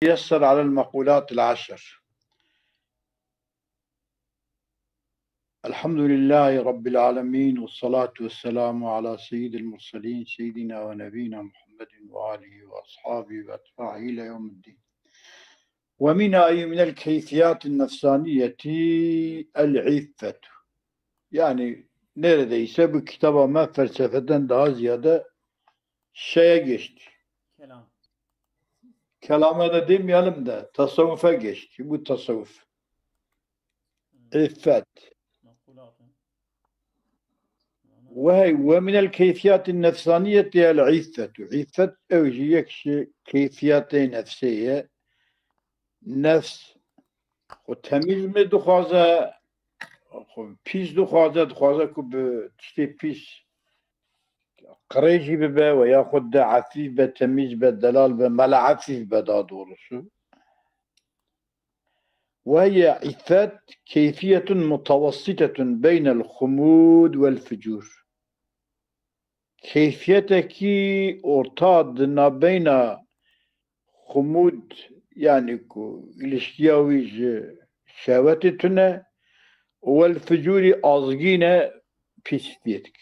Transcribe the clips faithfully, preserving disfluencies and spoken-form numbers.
يسر على المقولات العشر. الحمد لله رب العالمين، والصلاة والسلام على سيد المرسلين سيدنا ونبينا محمد وآله وأصحابه وأتباعه إلى يوم الدين. ومنها أي من الكيفيات النفسانية العفة. Yani neredeyse bu kitaba me felsefeden daha ziyade şeye geçti. Kelam. Kelama da demeyelim de tasavvufa geçti. Bu tasavvuf. Hmm. İffet. Makulatı. Ve, ve minel keyfiyatin nefsaniyeti el iffetu. İffet ew jî yek ji keyfiyatê nefsê ye. Nefs xwe temîz mi dixwaze, xwe pîs dixwaze, dixwaze ku bi tiştê pîs qirêjî bibe ve yaxud de efîf be, temîz be, delal be, mela efîf be daha doğrusu. Ve hiye iffet keyfiyetun mutawessitetun beynel xumud vel fucur. Keyfiyetekî orta di nabeyna xumud, yani ku ilişkiya wî ji şehwetê tune, û wel fucurî azgîne pîsîtiyê dike.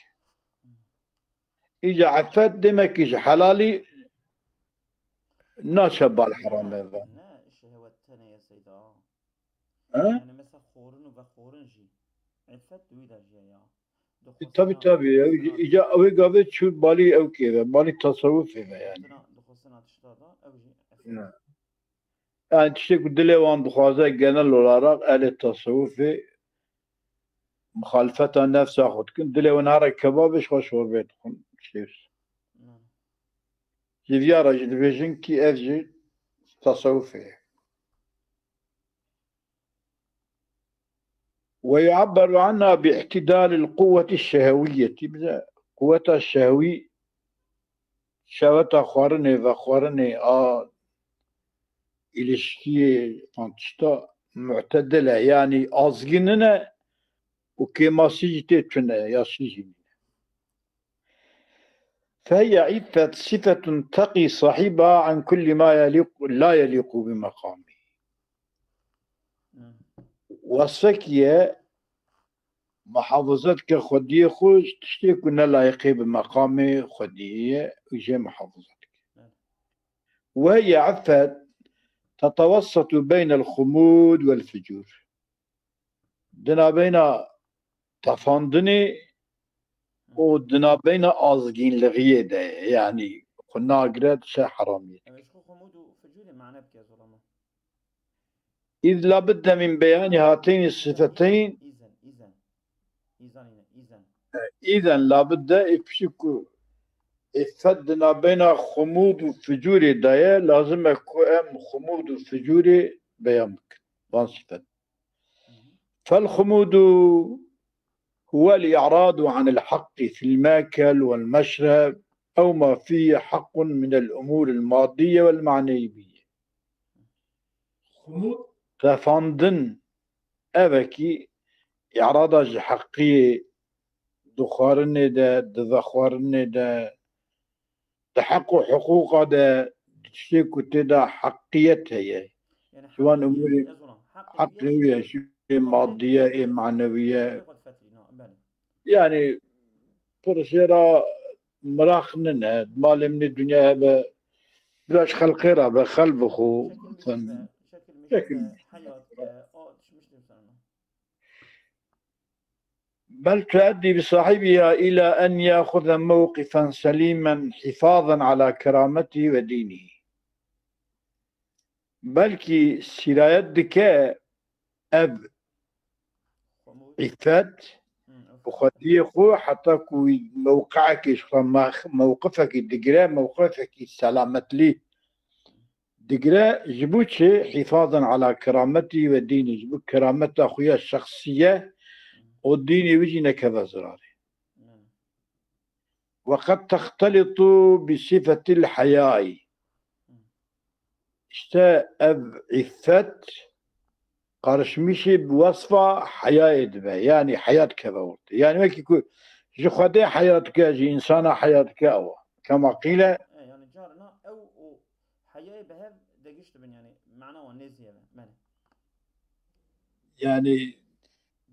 Îca effet demek ki ji helalî naçe bal herame ve. Ne şehwet tenê ye Seyda. Ha? Yani mesela xorin û vexorin jî. Effet di wî de jî ye ya. E, tabii, tabii. Ew jî, îca ew ê gavê çû balî ew kê ve, balî tasawufê ve yani. Dixwestina, dixwestina tişta da, ew jî effet. Ya. Yani tiştê ku dilê wan dixwaze genel olarak ehlê tasawufê muxalifeta nefsa xwe dikin. Dilê wan here kebabê ji xwe şorbê dixwin. Tiştê wisa. Hmm. Ji viya re jî dibêjin ki ev jî tasawufê ye. Ve yu'abberu anha bi i'tidalil kuvveti şeheviyeti. Bize kuvveta şehwî, şehweta xwarinê, vexwarinê, a ilişkiyê, an tişta mu'tedil e. Yani azgî nîne û kêmasî jî tê tune, ya şî jî nîne. فهي عفة صفة تقي صاحبها عن كل ما يليق، لا يليق بمقامه. Hı. Wasfekî ye, muhafaza dike xwediyê xwe ji tiştê ku ne layiqê bi meqamê xwediyê ye û jê muhafaza dike. Evet. وهي عفة تتوسط بين الخمود والفجور. Di nabeyna tefandinê û di nabeyna azgînlixiyê de ye. Yanî xwe nagire, diçe heramiyê. Evet, xwe xumud û fucurê mane bike zolama. إذ لا بد من بيان هاتين الصفتين. Îzen, îzen. Îzen yine, îzen. Îzen labidde ê piştî ku îffet di nabeyna xumûd û ficûrê de ye, lazim e ku em xumûd û ficûrê beyan bikin. Van sifet. فالخمود هو الإعراض عن الحق في المأكل والمشرب أو ما فيه حق من الأمور المادية والمعنوية. Xumûd tefandin, ev e ki îrada ji heqiyê di xwarinê de, di vexwarinê de, di heq û hiqûqa de, di tiştê ku tê de heqiyet heye. Ji wan umûrê heqê wî ye, ji ê madî ye, ê manewî ye. Yani pir jê re miraq nine, malê min ê dinya hebe, biraz xelqê re be, xel bi xwe, şekil şekil. بل تؤدي بصاحبها إلى أن يأخذ موقفا سليما حفاظا على كرامته ودينه. Belkî sîrayet dike ev îffet bi xwediyê xwe, heta ku wî mewqeekê ji xwe mex-, mewqifekî digire, mewqifekî selametlî digire, ji bo çi? حفاظا على كرامته ودينه, ji bo kerameta xwe ya şexsî ye û dînê wî jî nekeve zirarê. وقد تختلط بصفة الحياء. İşte ev îffet qarışmişê bi wesfa heyayê dibe. Yani heya dikeve ortê. Yani wekî ku ji Xwedê heya dike, ji însana heya dike ew e. Kema qîle. E, yani carna ew û heyayê bi hev Gişt bin yani, mana wan nêzî ye be. Bene. Yani,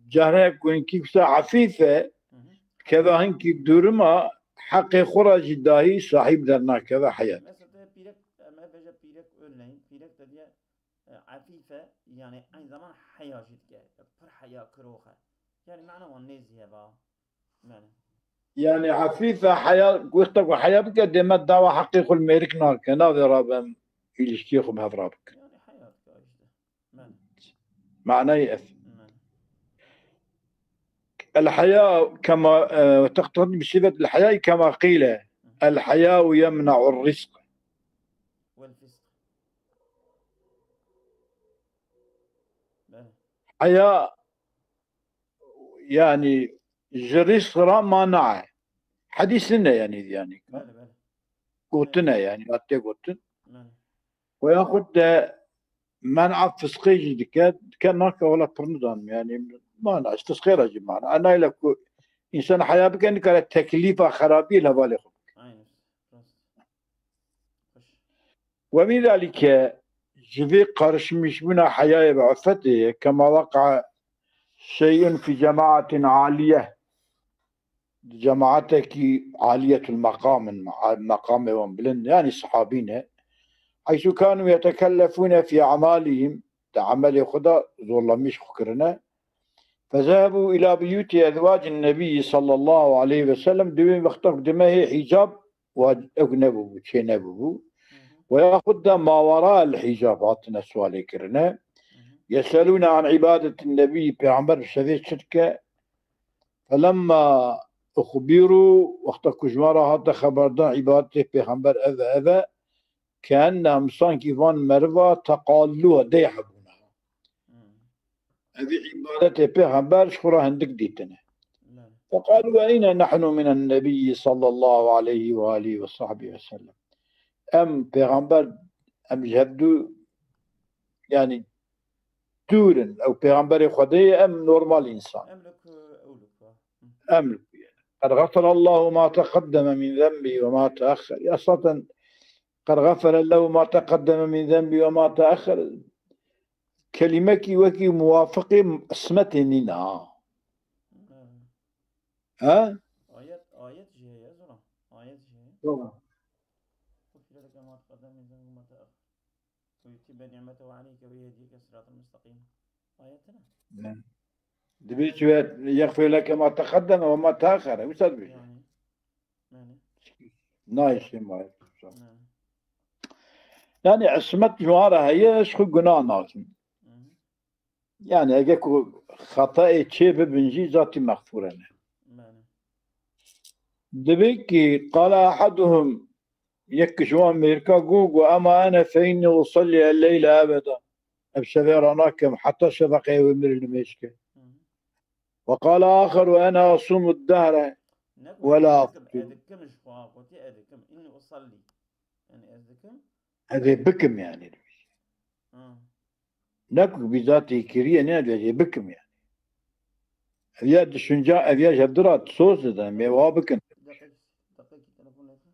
cahre ku hinkî wisa efîf e, Hı hı. keva hinkî dûrima heqê xwe ra jî dahî sahîb dernakeve heyat. Mesela te pîrek, em ê bêje pîrek örneğin, pîrek de diye, e, efîf e, yani aynı zaman heya jî dike. Pir heya kirox e. Yani mana wan nêzî ye ba. Bene. Yani efîf e heya, wexta ku heya bike, dê me dawa heqê xwe li mêrik nake, navê rabem îlişkiyê xwe bi hev rabike. Yani heya dike işte. Bene. Manayê ev. Bene. الحياء كما، آه، تقتضي بصفة الحياء كما قيل: الحياء يمنع الرزق. Wel fisq. Bene. Heya, yani, ji rîsk ra mana e. Hedîs ne yani, yani. Bene, bene. Gotin e yani, ya tê gotin. Bene. Ve yaxud de men'a fisqê jî dike, dike nake, wela pir nizanim yani. Mana, ji fisqê re jî mana. Enayla ku însan heya bike, nikare teklîfa xerabiyê li hevalê xwe bike. Aynen. Rast. Hoş. ومن ذلك، ji vê qarişmişbûna heyayê bi îffetê ye, كما وقع شيء في جماعة عالية. Cemaatekî عالية المقام in, meqamê wan bilind, yani sahabî ne. حيث كانوا يتكلفون في أعمالهم, di emelê xwe de zorlemîş xwe kirine. فذهبوا إلى بيوت أزواج النبي صلى الله عليه وسلم, di wê wexta ku dime hê hîcab wa-, ew nebûbû, çê nebûbû. Hı hı. Ve yaxud da ma wera el hîcab hatine sualê kirine. Hı hı. يسألون عن عبادة النبي, pêxember bi şevê çi dike? فلما أخبروا, wexta ku ji wan re hate xeberdan, îbadetê pêxember ev e, ev e, كأنهم, sankî van meriva, تقالوها, dê hebûna. Hmm. Evî îbadetê pêxember ji xwe re hindik dîtine. Bele. فقالوا: أين نحن من النبي صلى الله عليه وآله وصحبه وسلم؟ Em pêxember, em ji hevdû, yani, dûr in. Ew pêxemberê Xwedê ye, em normal însan. Em li ku, ew li ku. Hı. Em li ku ye. قد غفر الله ما تقدم من ذنبه وما تأخر. Ya zaten قد غفر له ما تقدم من ذنبه وما تأخر. Kelîmekî wekî muwafiqê ismetê nîne ha. Hmm. Ha? Ayet, ayet jî heye, zora. Ayet jî heye. Tamam. اغفر لك ما تقدم من ذنبك وما تأخر. ويتم نعمته عليك ويهديك صراطا مستقيما. Ayet ne? Ne? Dibê çi ve يغفر لك ما تقدم وما تأخر. Wisa dibê. Yani. Yani. Nayê şê ma. Yani. Yani ismet ji wan re heye, ji xwe gunah nakin. Hı hı. Yani ege ku xetayê çê bibin jî zatî mexfûre ne. Bele. Dibê ki قال أحدهم, yek ji wan mêrika got, got: أما أنا فإني أصلي الليل أبدا. Ev şevê ra nakim, heta şeveqê wê min nimêj ke. Hı hı. وقال آخر: وأنا أصوم الدهر ولا أفطر. Ne got, ez dikim, ez dikim ji xwe, gotî ez dikim. إني أصلي. Yani ez dikim. Ez ê bikim yani. Hı. Ne ku bîzatê kiriye, ne ez ê bikim yani. Ev ya düşünce, ev ya ji hevdu re soz didin, em ê wa bikin. Deqe, deqe ki telefon leke.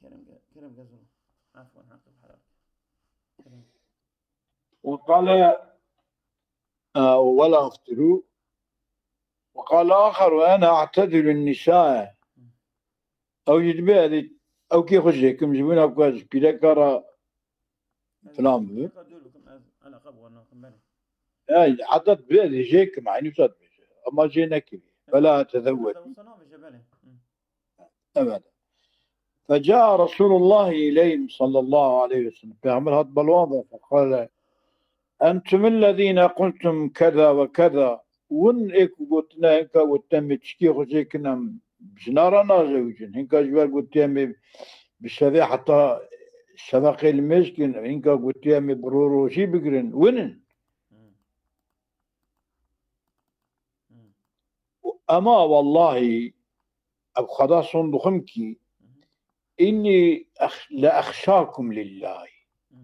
Kerem ge-, Kerem Gezal. Afwan, Aqib Helal. Kerem. وقال، آه، ولا أفطر. وقال آخر: وأنا أعتزل النساء. Ew jî dibê ez ê ew kê xwe jêkim, ji bo ku ez ji pîreka re filan bibim. Pîreka dûr bikim, ez eleqa bi wan nakim, bele. Yani, heta dibê ez jê kim, eynî wisa dibêje. Ama jê nekiriye. Fela tezewwecû. Tezewwecû nabêje, belê. Hı. Evet. Feca Resulullah ileyhim sallallahu aleyhi ve sellem. Peygamber hat bal wan ve fekale, "Entumillezîne qultum keza ve keza." Win ê ku gotine hinka gotiye me çikê xwe jê kin em jina re nazewicin. Hinka ji ber gotiye me bi şevê heta şeveqê li mêj kin, hinka gotiye me bi ro rojî bigirin. Win in. Hmm. Hmm. Ema wellahî, ev xweda son dixwim kî, Hmm. "Înnî ex-, le exşakum lillahî." Hmm.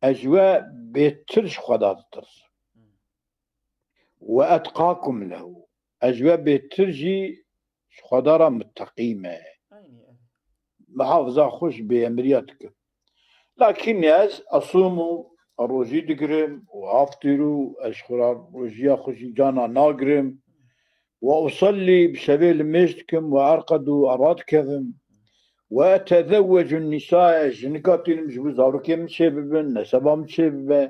Ez ji we bêtir ji xweda ditirsim. Hmm. "Ve etqakum lehu." Ez ji we bêtir jî ji xweda re miteqî me. Eynî, eynî. Mihafiza xwe ji bêemiriya dikim. Lakin ez esûmu, rojî digirim û aftîru, ez ji xwe re rojiya xwe jî cana nagirim. "Ve usallî", bi şevê li mêj dikim, "ve erqedu", ez radikevim. "Ve etezewwecun nîsa", ez jinika tînim ji bo zarokên min çêbibin, neseba min çêbibe.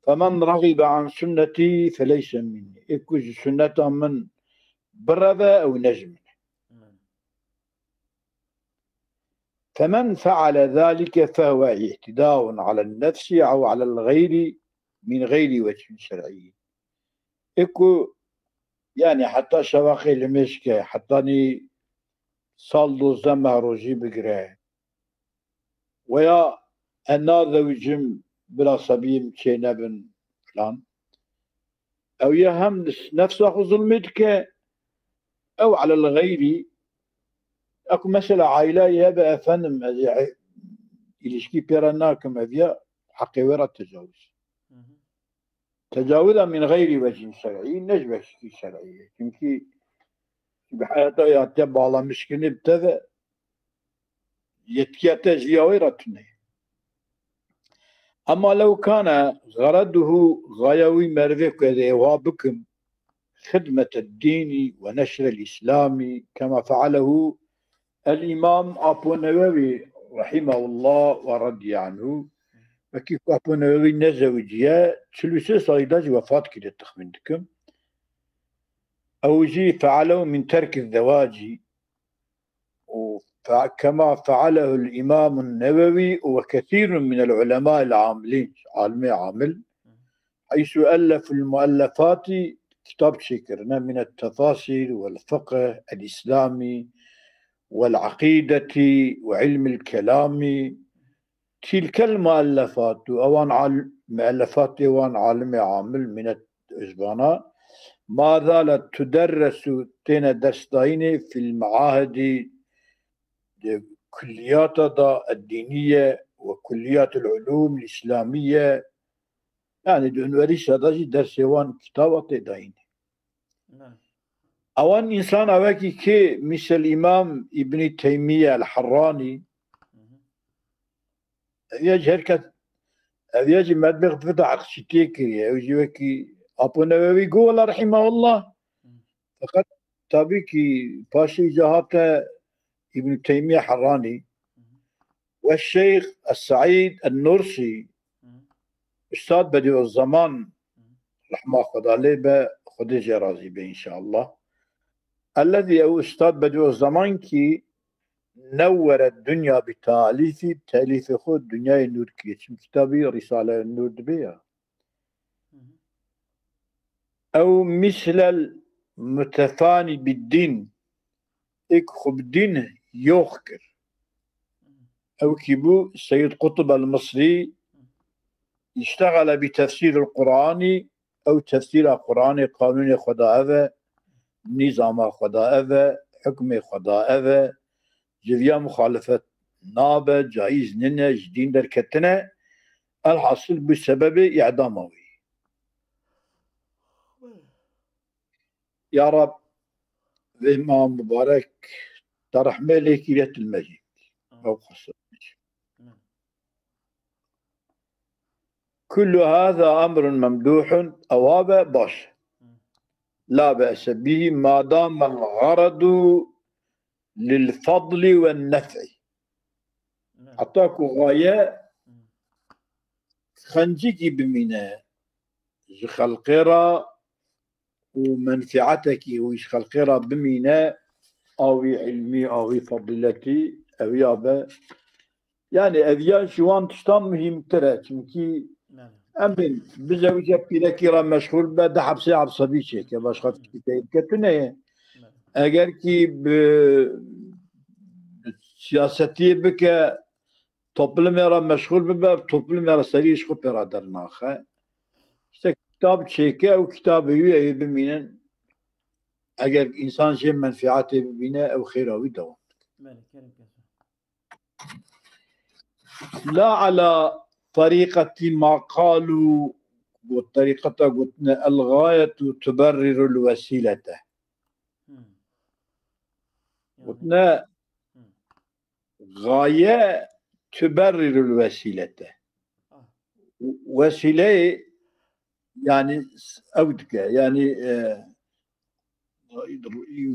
"Femen regibe an sunnetî feleyse minnî." Ê ku ji sunneta min bireve, ew ne ji min e. Hmm. "Femen feale zalike fehuve îtidaun alen nefsî ew alel gayri min gayri vechin şer'î." Ê ku, yani, heta şeveqê li mêj ke, heta nî sal dozdeh meh rojî bigire, weya ez nazewicim bila sebiyê min çênebin filan. Ew ya hem li nefsa xwe zulmê dike, ew alel gayri, eku mesela aîla ye be efendim, ez ê îlişkî pê re nakim, ev ya heqê wê re tecawuz. Hı hı. Tecawiza min gayri vechin şer'î, ne ji vecihî şer'î ye. Çimkî bi heyata ya te balamişkirinê bi te ve yetkiya te ji ya wê re tune ye. Ema lew kane xereduhu, xaya wî merivê ku ez ê êwa bikim, xidmete dînî ve neşrel îslamî kema fealehu el Îmam Apo Newewî rahimehullah ve radiye anhu, wekî ku Apo Newewî nezewiciye, çil û sê salî de jî wefat kiriye, texmîn dikim. Ew jî fealehu min terki zewacî, û fe-, kema fealehul Îmamun Newewî û ve kesîrun minel ulemâil amilîn, alimê amil, heysu elleful muellefâtî, kitab çêkirine, minet tefasîr wel fiqh, el îslamî, wel eqîdetî, we ilmil kelamî, Tilkel muellefatu, ewan al-, muellefatê wan alimê amil minet ji vana, ma zalet tuderresu, têne dersdayînê fil meahidî, di kulliyata da eddîniye ve kulliyatul ulûm îslamîye, yani di unverîşa da jî dersê wan kitaba tê dayînê. Ne. Ewan însana wekî kê, misel Îmam Îbnî Teymîye el-Herranî, Hı hı. Ev ya jî her kes, ev ya jî medbêx divida eqşîtiyê kiriye. Ew jî wekî Apo Newewî got, wela rahimahullah. Hı. Feqet tabî kî paşê îca hate Îbn Teymîye Herranî. Hı hı. Ve Şeyx Es-Seîd En-Nursî, Hı hı. Ustad Bedîuzzeman, Hı hı. Rehma Xweda lê be, Xwedê jê razî be înşallah. Ellezî, ew Ustad Bedîuzzeman kî newwere dunya bi talîfî, bi telîfê xwe dinyayê nûr kiriye. Çim kitabî Rîsale Nûr dibe ya. Hı hı. Ew mislel mutefanî bid-dîn, êk xwe bi dîn yox kir. Hı hı. Ew kî bû Seyyid Qutb el-Misrî, Hı. iştexele bi tefsîril Qur'anî, ew tefsîra Qur'anê qanûnê xwe da ev e, nîzama xwe da ev e, hukmê xwe da ev e, ji viya muxalifet nabe, caiz nine, ji dîn derketine, elhasil bû sebebê îdama wî. Ya Rab, vê ma mubarek te rehmê lê kiriye, tu li me jî. Amin. Ew qasir. Amin. Kullu hâzâ emrun memdûhun, ewa be baş. Hı. La be'se bihî, ma damel xeredu lil fadli wen nef'i. Ne. Heta ku gaye Hı. xencikî bimîne, ji xelqê re û menfîetekî wî ji xelqê re bimîne, a wî ilmî, a wî fedîletî ew ya be. Yani ev ya ji wan tiştan muhîmtir e. Çimkî Belê. Em bên bize wî pîrekî re meşxûl be, di hepsê hepsebî çêke, başqa tiştî pê bike tune ye. Belê. Eger kî bi, bi siyasetiyê bike, toplumê re meşxûl bibe, toplumê re serî ji xwe pê re dernaxe. İşte kitab çêke û kitabê wî ew ê bimînin. Eger însan jê menfîetê bibîne, ew xêra wî dewam dike. Belê, kerem keso. La ala tariqeti ma qalu, got, tariqeta gotine, el gayetu tuberriru el wesilete. Hmm. Gotine, Hmm. gaye tuberriru el wesilete. Ah. Wesileyê, yani, ew dike, yani, e,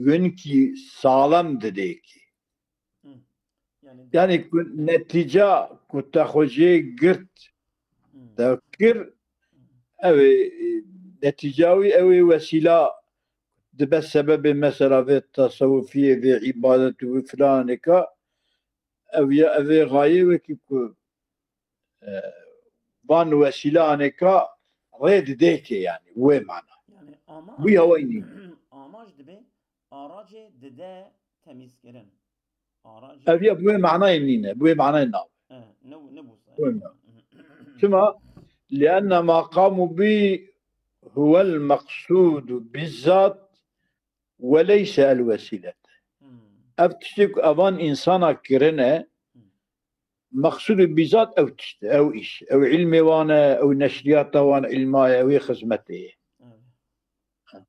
hûnkî salam didê kî. Hmm. Yani, Yani ku netîca ku te xwe jê girt, Hmm. te kir, Hmm. ew ê, netîca wî ew ê wesîla dibe sebebê mesela vê tesewufiyê, vê îbadet û vê filanê ka, ew ya, ev ê gayê wekî ku, e, van wesîla anêka rê didê ke yani, wê mana. Yani ama Wî hewa nî. Amaç dibe aracê dide temîzkirin. Aracê Ev ya bi wê manayê nîne, bi wê manayê nabe. E, ne, ne bu Wê mana. Çima? Lienne ma qamu bi huwel meqsudu bizzat ve leyse el wesilet. Hmm. Ev tiştê ku evan însana kirine, Hmm. meqsûdê bîzat ew tişt e, ew îş, ew îlmê wan e, ew neşriyata wan îlma ye, ew ê xizmetê ye. Evet.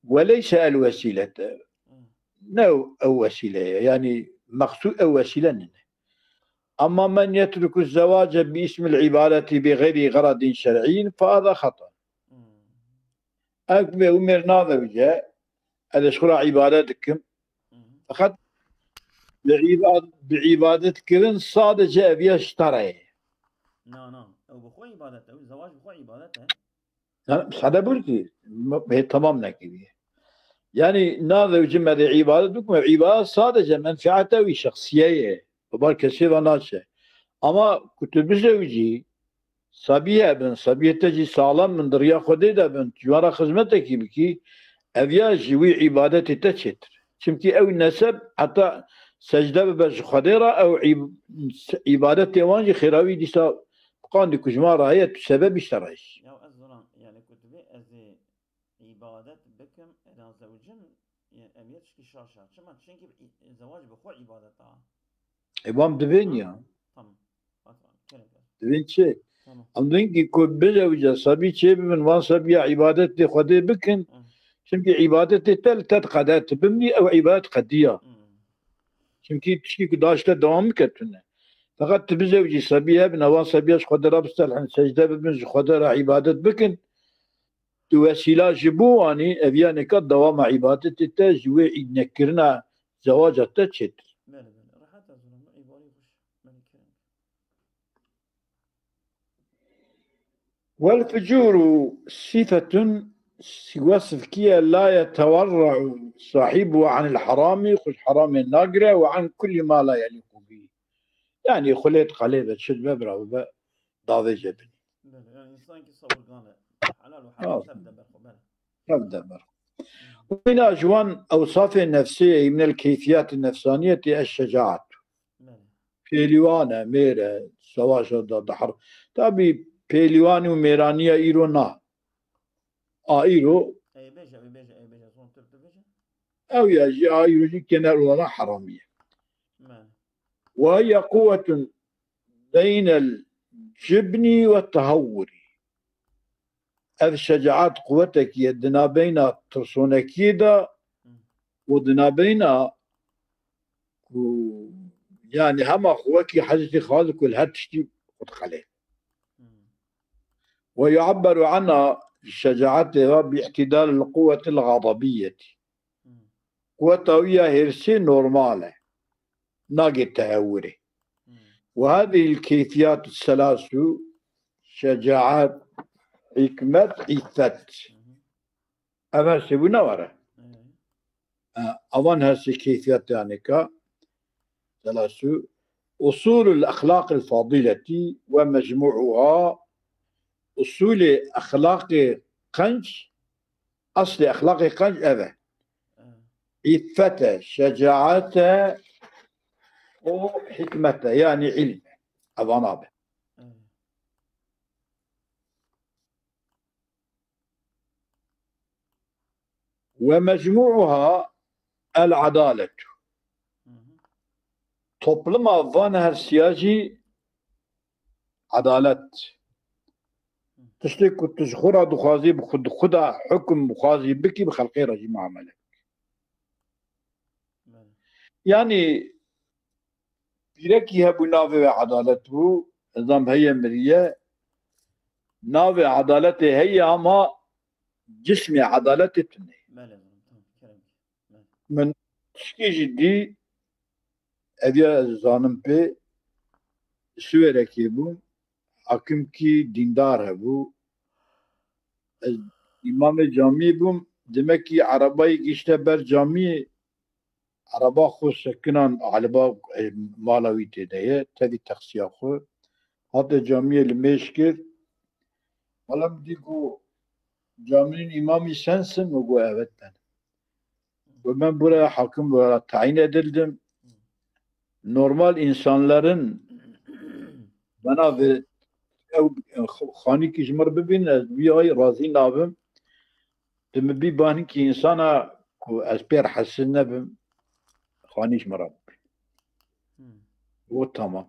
Ve leyse el wesîlete. Evet. Ne ew, ew wesîle ye, yani meqsûd ew wesîle nîne. Ama men yetruku zewace bi ismil ibadeti bi gayri garadin şer'iyyin fe hada hata. Hmm. Ev ku bê û mêr nadewice, ez ê ji xwe re îbadet dikim. Hı hı. Feqet bi îba-, bi îbadet kirin sadece ev ya ji te re ye. Na, na. Ew bi xwe îbadet e. Ew zewac bi xwe îbadet e. Ha, sade bûr ki, me-, me tamam nekiriye. Yani, nadewice me dê îbadet bikim, ev îbadet sadece menfiata wî şexsiye ye. Bi bar kesê ve naçe. Ama ku tu bizewicî, Sabiyê bin, sabiyê te jî salam bin, di riya Xwedê de bin, ji wan re xizmetekî bikî, ev ya ji wî îbadetê te çêtir. Çimkî ew neseb heta secde bibe ji Xwedê re, ew îb-, îbadetê wan jî xêra wî dîsa qandî ku ji wan re heye, tu sebebî ji te re jî. Ya ez zoran, yani ku divê ez ê îbadet bikim, ena zewcim, e, em yê tişkî şaş e. Çima? Çimkî î-, zewac bi xwe îbadet e. E, wan divên Ha? ya. Tamam. Bak, bak, kerem, kerem. Divên çi? Tamam. Em divên ki ku bize wî sabî çê bibin, wan sabiya îbadetê Xwedê bikin. Hı. Çimkî îbadetê te li te diqede, tu bimrî, ew îbadet qediya. Hı. Çimkî tişkî ku daş te dewam bike tune. Feqet tu bizewicî sabî hebin, ewan sabiya ji Xwedê re bistelhin, secde bibin, ji Xwedê re îbadet bikin. Tu wesîla ji bo wanî, ev ya neka dewama îbadetê te ji wê îd nekirina zewaca te çêtir. Belê, belê. Rehet ez, îbarê xweş. Belê, kerem. Wel fucûru sifetun, si-, wesf kiye la yetewerre'u sahibuhu anil harami, xwe ji heramê nagire, ve an kulli ma la yelîqu bî. Yani xulê diqelê be, çi dibe bira bibe, davêje binî. Belê, yani insan ki savurgan e. Helal ve Ha. haram tev de berxwe, belê. Tev de berxwe. Wîna ji wan ewsafê nefsê ye, minel keyfiyatê nefsaniyetê eş şecaat. Belê. Pêlîwan e, mêr e, savaşa da dihir. Tabî pêlîwanî û mêraniya îro na. A îro Ey bêje, ey bêje, ey bêje, son Türk de bêje. Ew ya jî a îro jî kener olana heramî ye. Belê. Ve hiye quwwetun beynel cibnî ve tehewwurî. Ev şecaet quwetekî ye di nabeyna tirsonekiyê de û di nabeyna ku, yani hema xwe wekî Hezretî Xalid ku li her tiştî xwe diqelê. Ve yu'ebberu anha, şecaetê ve bi i'tidalil quwwetil ğadabiyetî. Quweta wî ya hêrsê normal e. Nagê tehewurê. Ve hadihil keyfiyat selasu şecaet hikmet, îffet. Ev her sê bû ne were. E, avan her sê keyfiyet yanî ka. Selasu, usulul exlaqil fadileti ve mecmu'uha, usulê exlaqê qenc, eslê exlaqê qenc ev e. Îffet e, şecaet e û hikmet e, yanî ilm e. Evana be. Ve mecmu'uha el adalet. Topluma van her siya jî adalet. Tiştê ku tu ji xwe re dixwazî, bi xwe, xwe de hukm bixwazî bikî, bi xelqê re jî muamele bikî. Yanî pîrekî hebû, navê wê Edalet bû, ez zam heye miriye. Navê Edaletê heye ama cismê Edaletê tune. Bele, tamam, kerem. Bele. Min tişkî jî dî, ev ya ez zanim pê, Siwêrekê bû, hakimkî dîndar hebû. Ez îmamê camiyê bûm, demekî erebayê gihişte ber camiyê, ereba xwe sekinan, aliba, e, mala wî tê de ye, tevî texsiya xwe. Hate camiyê limêj kir. Wala min dî ku camiyên îmamî sensin, min got evet ben. Ve ben buraya hakim olarak tayin edildim. Normal insanların bana ve ew xanîkî ji min re bibînin, ez wî ay razî nabim. Tu min bî ba hinkî însana ku ez pê re hesir nebim, xanî ji min re bibî. Hmm. Got tamam.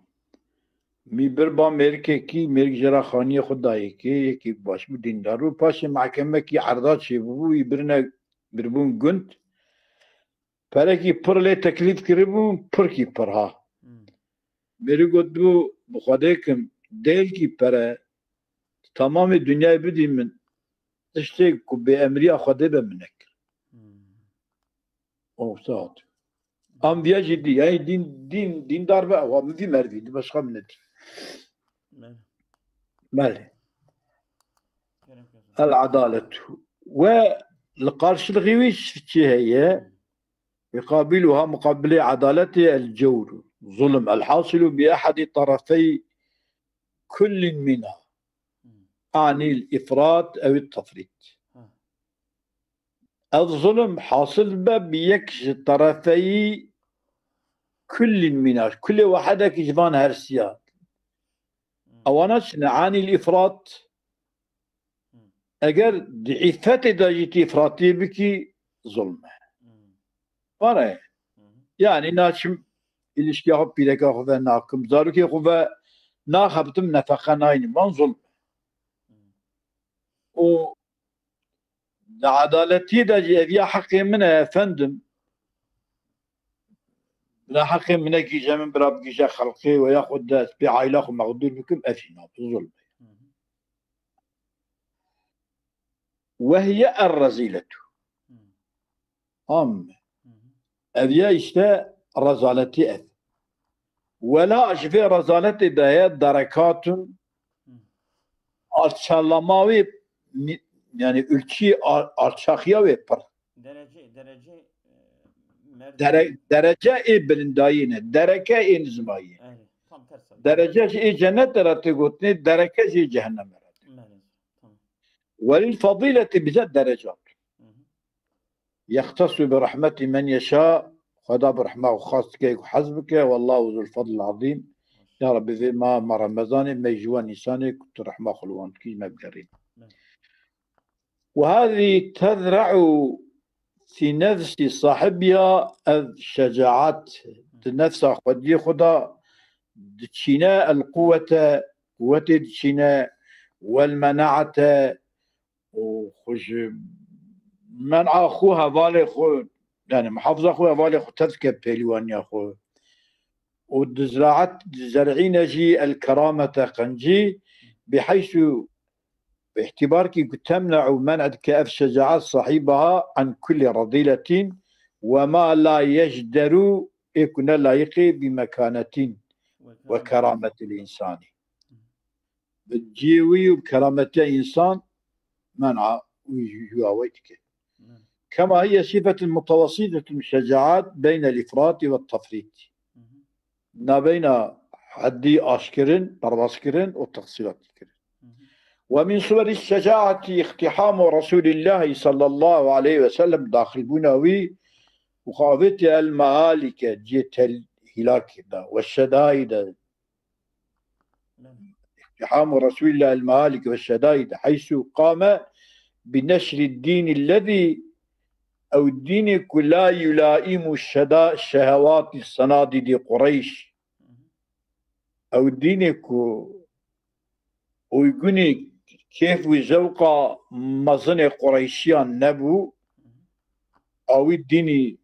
Mî bir ba mêrikekî, mêrik jê re xaniyê xwe dayê kê, yekî baş bû, dîndar bû. Paşê mehkemekî erda çêbûbû, wî birine, biribûn gund. Perekî pir lê teklîf kiribû, pirkî pir ha. Hmm. Mêrî gotibû, bi Xwedê kim, dêlkî pere, temamê dinyayê bidî min, tiştê ku bê emriya Xwedê be min nekir. Hmm. O saet. Am viya jî dî, yani dîn, dîn, dîndar be, ewa min vî merdî, di başka min nedî. Bele. Bele. Kerem, kerem. El adalet. Ve li karşılığı wî çi heye? Yuqabiluha, muqabilê edaletê el cewr, zulm. El hasilu bi ehadi tarafey kullin mina. Hmm. Anil ifrat ew tefrit. Ha. Ev zulm hasil be bi yek ji terefeyî kullin mina, kulê wahedekî ji van hersiya. Hmm. Ewana çi ne? Anil ifrat. Hmm. Eger di îfetê de jî tu îfratiyê bikî, zulm e. Hmm. Vana ye. Hmm. Yani naçim ilişkiya xwe pîreka xwe ve nakim. Zarokê xwe ve naxebitim nefeqe naynim. Van zulm e. Hmm. O Di edaletiyê de jî ev ya heqê min e, efendim. Bila heqê minekî ji min bira bigihîje xelqê we ya xwe de ez pê aîla xwe mexdûr bikim, ev jî nabe, zulm e. Hı hı. Ve hiye er rezîletu. Hı. Am. Hı hı. Ev ya işte rezaletî ev. Wela ji vê rezaletê de ye derekatun, Hı. alçalama wê mi-, yani ülkî al-, alçaxiya wê pir. Derece, derece, e, merdiven. Dere-, derece ê bilindayî ne, dereke ê nizmayî. Evet, tam ters. Derece ji ê cennet re tê gotinê, dereke ji ê cehennem re tê. Evet, tamam. Welil fadîleti bize derecat. Hı hı. Yextesu bi rahmetî men yeşa, Xweda bi rehma xwe xas dike ku hez bike, wallahu zul fadlil azîm. Ya Rabbi vê ma, ma Remezanê me ji wan însanê ku tu rehma xwe li wan dikî me bigerîn. Amin. Ve hâzî tezre'u fî nefsî sahibiya ev şecaet di nefsa xwediyê xwe de diçîne el quwete, quwetê diçîne, wel menaete, û xwe ji men'a xwe hevalê xwe, yani muhafiza xwe hevalê xwe tevke pêlîwaniya xwe. Û di ziraet, di zer'îne jî el keramete qencî, biheysu, bi îtibarkî ku temne'u, men'a dike ev şecaet sahibaha an kulli radîletin ve ma la yejderu, ê ku ne layiqê bi mekanetin ve kerametil însanî. Bi cihê wî û bi kerametiya însan men'a û yuwa wê dike. Kema hiye sifetun mutewessîtetun şecaat beynel îfrati ve tefrît. Nabeyna heddî aşkirin, derbazkirin û texsîratî kirin. Ve min suweri şecaatî îqtîhamu Resûlîllahî sallallahu aleyhi ve sellem, daxilbûna wî û xavêtê el mehalike cihê tel hîlakê de ve şedayî de. اقتحام رسول الله المهالك والشدائد حيث قام بنشر الدين الذي، ew dînê ku la yulaimu şeda-, şehewatî senadîdî Qureyş. Ew dînê ku uygunî kêf û zewqa mezinê Qureyşiyan nebû, a wî dînî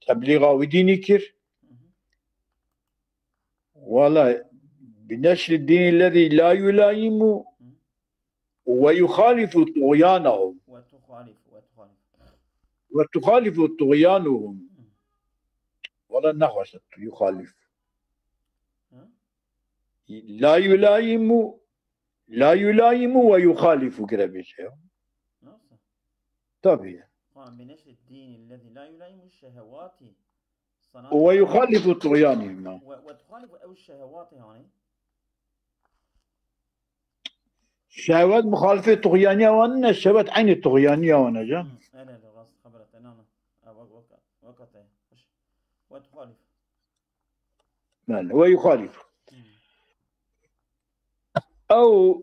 teblîxa wî dînî kir. Wala bi neşri dînî lezî la yulaimu ve yuxalifu tuğyanahum. وتخالف، وتخالف. Ve tuxalifu tuğyanuhum. Wala nexweş e tu yuxalif. Hı? La yulaimu, la yulaimu ve yuxalifu gire bêje ya. Nasıl? Tabii. قام بنشر الدين الذي لا يلائم الشهوات. Ve yuxalifu tuğyanihim. Ve, ve tuxalifu ew şehewatê hanê. Şehwet muxalifê tuğyaniya wan ne, şehwet eynî tuğyaniya wan e, can. Hı, ele, ele, rast xebere te, na, na. Ha, wek, wek, wek te. Hoş. Ve tuxalif. Bele, ve yuxalif. Hı. Ew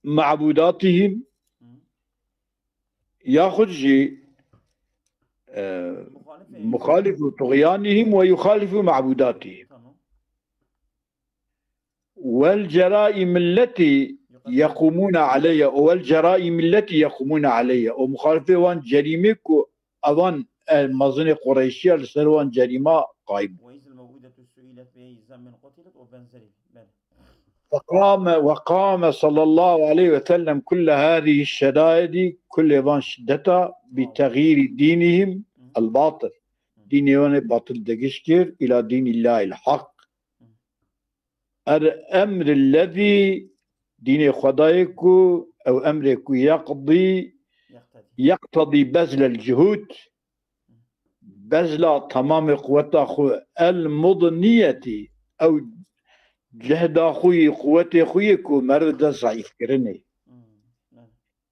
ma'budatihim, hı, yaxud jî, e, muxalif, muxalifu tuğyanihim ve yuxalifu ma'budatihim. Tamam. Wel ceraim illeti yequmûne aleyha, û wel ceraim illeti yequmûne aleyha, û muxalifê wan cerîmê ku evan, e, mezinê Qureyşiya li ser wan cerîma qayim. وإذ الموءودة سئلت بأي ذنب قتلت و benzeri. Bele. Ve qame, ve qame sallallahu aleyhi ve sellem kulle hâzihi şedâidi, kulle van şiddeta bi teğyîri dînihim el batıl. Dînê wan ê batıl degiş kir, ila dînillahil hak. Er emrillezî, dînê Xwedayê ku, ew emrê ku yeqdî, yeqtedî bezlel cuhûd, bezla temamê quweta xwe, el mudniyetî, ew cehda xwe yî, quwetê xwe yê ku meriv de zeîfkirinê.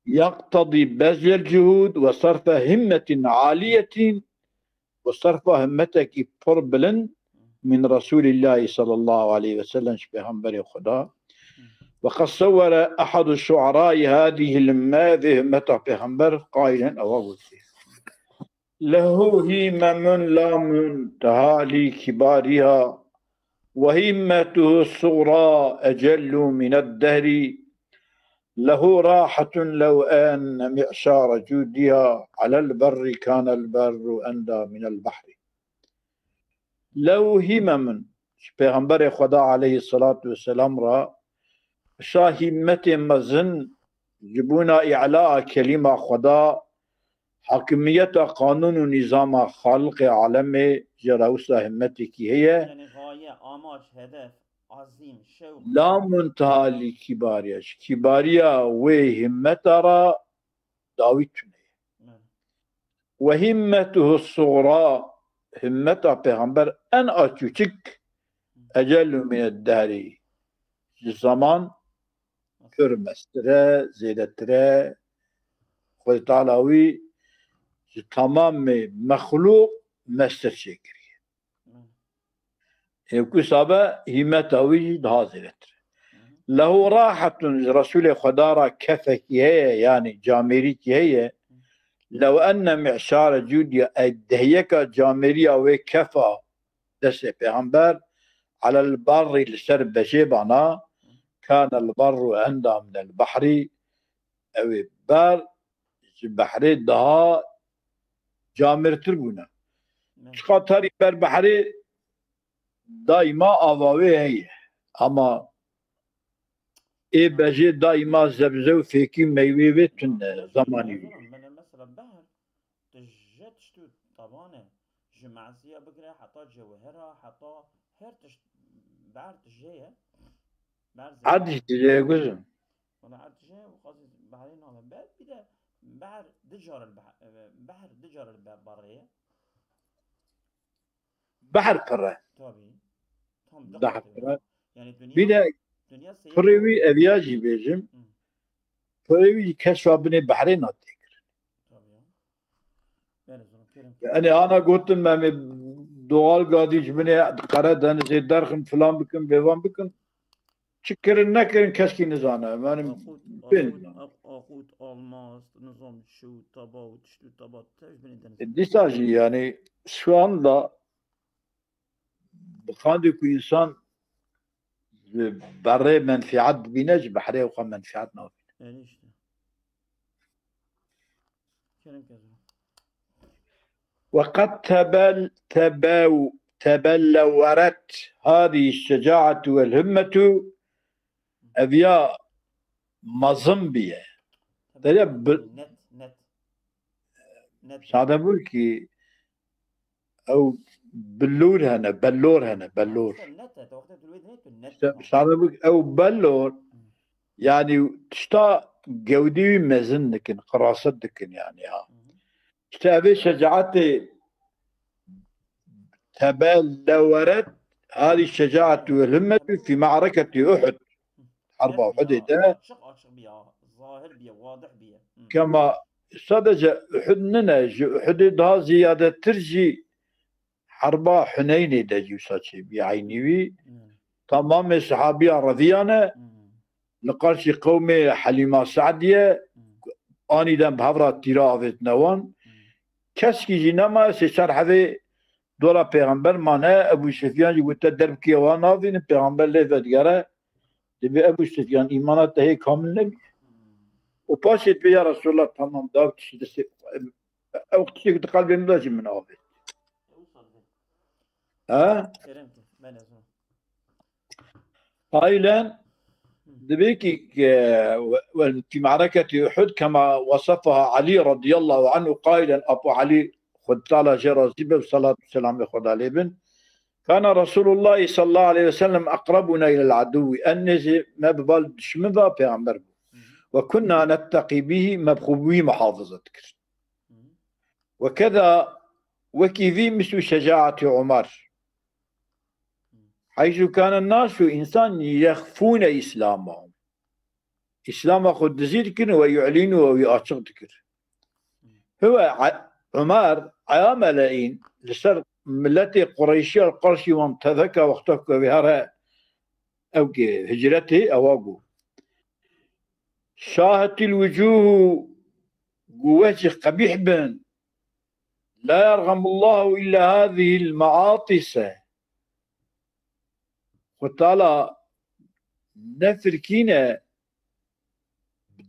Yeqtedî bezlel cuhûd ve serfe himmetin aliyetîn, û serfa himmetekî pir bilind min Resûlîllahî sallallahu aleyhi ve sellem, ji Pêxemberê Xweda. Ve qed sewwere ehadu şu'erayî hâzîhil ümme, vê himmeta Pêxember qaîlen ewa gotî. Lehu hîmemun la munteha li kibariha ve hîmmetuhu suğra ecellu mined dehri. Lehu rahatun lew enne mi'şara cudiha alel berri kanel berru enda minel bahri. Lew hîmemun, ji Pêxemberê Xweda aleyhisselatu vesselam re şa hîmmetê mezin ji bona îlaa kelîma Xweda, hakimiyeta qanûn û nîzama Xaliqê alemê jê re wisa himmetekî heye. Yani gaye, amaç, hedef, azîm, şewq. La munteha li kibariya, ji kibariya wê himmeta re dawî tune ye. Evet. Ve himmetuhu suğra, himmeta Pêxember en a çûçik, ecellu mined dehri, ji zaman pir mestir e, zêdetir e. Xwedê Teala wî ji temamê mexlûq mestir çêkiriye. Ê ku sabe hîmeta wî jî daha zêdetir e. Lehu rahetun, ji Resûlê Xweda re kefekî heye, yanî camêrîkî heye. Lew enne mi'şare cudiya, ey dehiyeka camêriya wê kefa destê Pêxember, alel barrî, li ser bejê bana, kanel barru enda minel bahrî, ew ê ber ji behrê daha camêrtir bûne. Evet. Çiqa tarî ber behrê daîma ava wê heye. Ama ê bejê daîma zebze û fêkî û meywê wê tune, zemanî wî. Mesela behr, tu ji tiştû taban e. Ji meziya bigire heta cewhera, heta her tişt, behr tijê ye. Behr zêde. Erd jî tijê ye, kuzim. Wala her tişe û qasî behrê name. Be, bir de behr dicar el behr, behr dicar el be-, barê. Behr pir e. Tabii. Tam Behr dikkat pir e. Yani dünya, Bir de dünya seyir pirê wî ev ya jî bêjim. Hı. Pirê wî jî kes wa binê behrê natêkir. Tabii ya. Yani sonra Kerem. Yani ana gotin me em ê doğal gazî ji binê Karadenizê derxin filan bikin, vêvan bikin. Çi kirin nekirin keskî nizane. Yani Akut, bin. Akut, Ak- Akut, Almaz, nizam şu, taba, tiştu, taba, tevj bini deniz. E, dîsa jî yani şu anda bi qandê ku insan ji berê menfiat dibîne, ji behrê xwe menfiat nabîne. Yani işte. Kerem Kezban. وقد تبل تبو تبلورت هذه الشجاعة والهمة. Ev ya mezin biye. Derya bi- Net, net. Net. Sade bû ki ew billûr hene, bellor hene, bellor. Net, net. Wextê tu wê dinê tu net. İşte sade bû ki ew bellor, yani tişta gewdî wî mezin dikin, qiraset dikin yani ha. Hı hı. İşte ev şecaetê tebelleweret hadi şecaetu vel himmetu fi ma'reketi Uhud. Harba Uhudê de. Açık açık bir ya. Zahir bir ya. Wadih bir ya. Hı. Kema sadece Uhud nine, ji Uhudê daha ziyadetir jî harba Huneynê de jî wisa çêbî eynî wî. Yani. Tamamê sahabiya reviyane Hı. li qarşî qewmê Helîma Sadiye Hı. anîden bi hev re tîra avêtine wan. Hı. Keskî jî nemaye sê çar hevê dora pêxember mane. Ebû Sufyan jî gote derbikê wan navînin, pêxember lê vedigere. Dibê Ebû Sufyan îmana te hê kamil nebî. Û paşê dibê ya Resulallah tamam da tiştî destê ew tiştê ku di qelbê min de jî min avêt. Ha? Kerem ki, ben de sonra. Qailen dibê ki, e, we-, we-, fi ma'reketi Uhud kema wesefaha Ali radiyallahu anhu qailen, Apo Ali Xwedê Teala jê razî be û salat û selamê Xweda lê bin. Kana Resulullah sallallahu aleyhi ve sellem aqrabuna ilel aduwwi. En nêzî me bi bal dişmin ve pêxember bû. Ve kunna netteqî bihi, me bi xwe bi wî muhafaza dikir. Ve keda wekî vî mislu şecaetî Umar. Heysu kane nasu insan yexfûne Îslamahum. Îslama xwe dizî dikirin ve yu'lînû ve wî açiq dikir. Hiwe e-, Umar eya meleîn li ser miletê Qureyşiya li qarşî wan teveke wexta ku vê here ew ki hicretê ewa got. Şahetil wucuhu gu wecih qebîh bin. La yerhamullahu illa hazihil maatise. Xwe Teala nefirkîne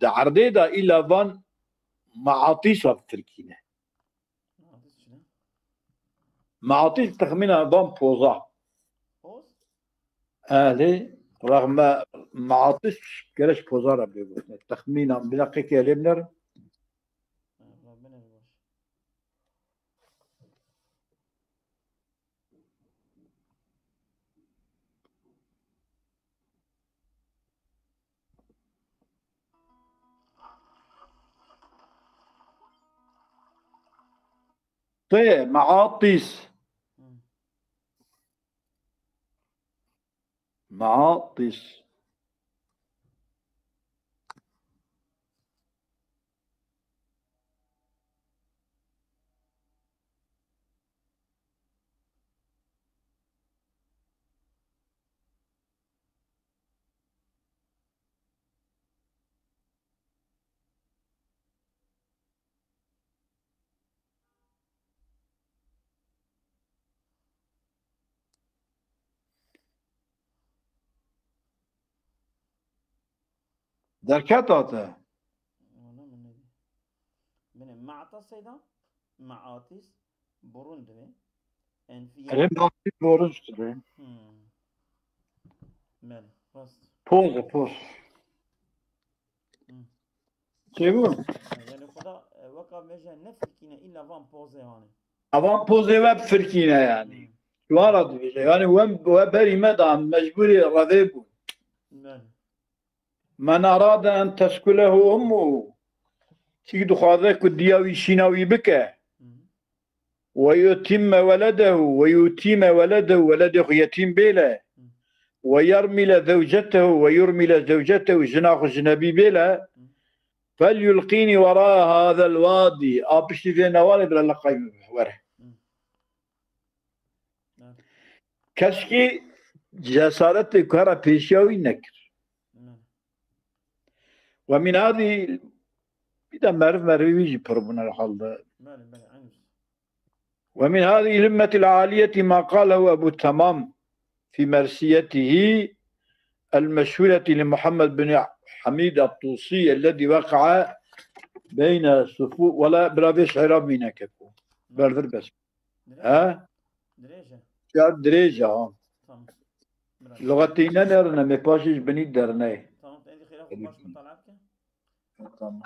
di erdê de îla van maatîsa bifirkîne. Maatîs texmîna van poza. Elê, rexme maatîs gerek poza re bê gotin. Texmîna bîna qekê lê binerin. Tê, maatîs. Maatîs. Derket hate. Wala min nedî. Binê me'ta seyda, me'atîs, burun divê. Enfiya. Erê me'atîs burun işte. Hmm. Belê, rast. Poz, poz. Hmm. Çêbû? Yani xweda, e, weka meje nefirkîne illa van pozê wan e. Van pozê we bifirkîne yani. Hmm. Wara dibêje. Yani we, we berî me da mecbûrê revê bûn. Belê. Men arade en teskulehu ummuhu. Kî dixwaze ku diya wî şîna wî bike. Ve yutimme weledehu, ve yutîme weledehu, weledê xwe yetîm bêle. Ve yermîle zewcetehu, ve yurmîle zewcetehu, jina xwe jinebî bêle. Fel yulqînî wera hazel wadî. A piştî vê newarê bira leqay min were. Keşkî cesaretê ku hera pêşiya wî nekir. Ve min hadî, bir de meriv merivî wî jî pir bûne li hal de. Ve min hadî himmetil aliyeti ma qalehu Ebu Temam fi mersiyetihi el meşhureti li Muhammed bin Hamid at-Tusi ellezî veqa'a beyne sufu. Wela bira vê şi'ra mîneke ku. Berdir bes. He? Dirêj e. Ya dirêj e, ha. Tamam. Bira. Lixetî ne derine, me paşê ji binî derine. Tamam, êdî xêra xwe baş mutala bike. Tamam.